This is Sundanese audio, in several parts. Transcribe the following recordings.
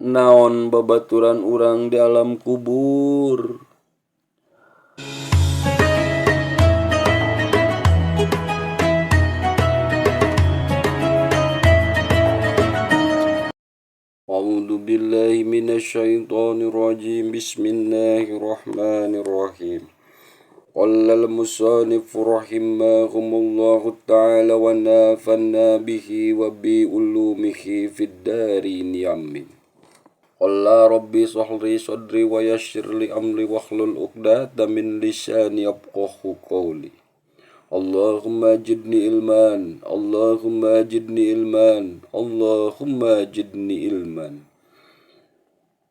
Naon babaturan urang di alam kubur? A'udzu billahi minasyaitonir rajim. Bismillahirrahmanirrahim. Qala al-musannif rahimahumullahu ta'ala wa nafa'na bihi wa bi ulumihi fid darin amin. Qala rabbi shrah li sadri wa yassir li amri wahlul 'uqdatam min lisani yafqahu qawli. Allahumma zidni ilman, Allahumma zidni ilman, Allahumma zidni ilman.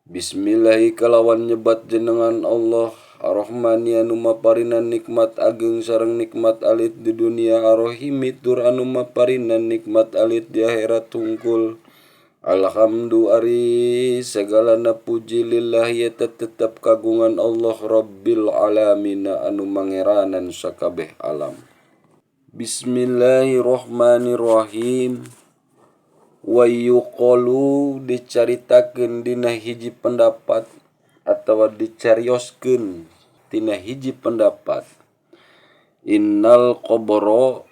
Bismillahi kalawan nyebat jenengan Allah Ar-Rahmani anu maparinan nikmat ageng sareng nikmat alit di dunia, Ar-Rahimi tur anu maparinan nikmat alit di akhirat tungkul. Alhamdu ari sagalana puji lillahi eta tetep kagungan Allah Rabbil alamin anu mangeranan sakabeh alam. Bismillahirrahmanirrahim. Wa yuqalu dicaritakeun dina hiji pendapat atawa dicarioskeun tina hiji pendapat. Innal qabra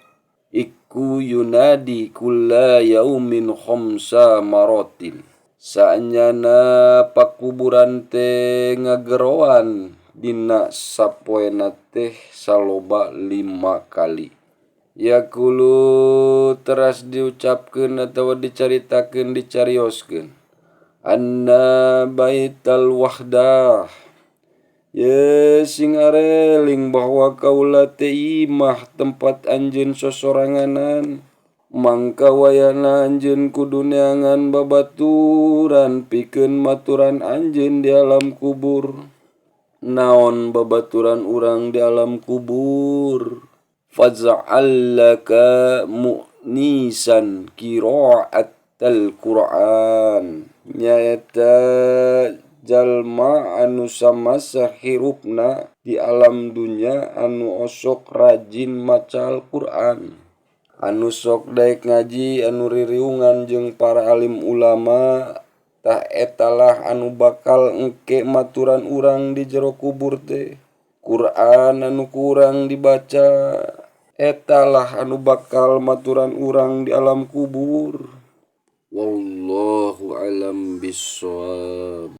iku yunadi kulla yaumin khamsa maratin. Saenyana pakuburan teh ngageroan dina sapoena teh saloba 5 kali. Yaqulu teras diucapkeun atawa dicaritakeun dicarioskeun anna baital wahdah. Ye sing areling bahwa kaula teh imah tempat anjeun sosoranganan, mangka wayana anjeun kudu neangan babaturan pikeun maturan anjeun di alam kubur. Naon babaturan urang di alam kubur? Faj'al laka mu'nisan qira'atal Qur'an. Nyaeta jalma anu samasa hirupna di alam dunya anu osok rajin maca Al-Qur'an, anu sok daek ngaji, anu ririungan jeung para alim ulama, tah etalah anu bakal engke maturan urang di jero kubur teh. Qur'an anu kurang dibaca etalah anu bakal maturan urang di alam kubur. Wallahu alam bissawab.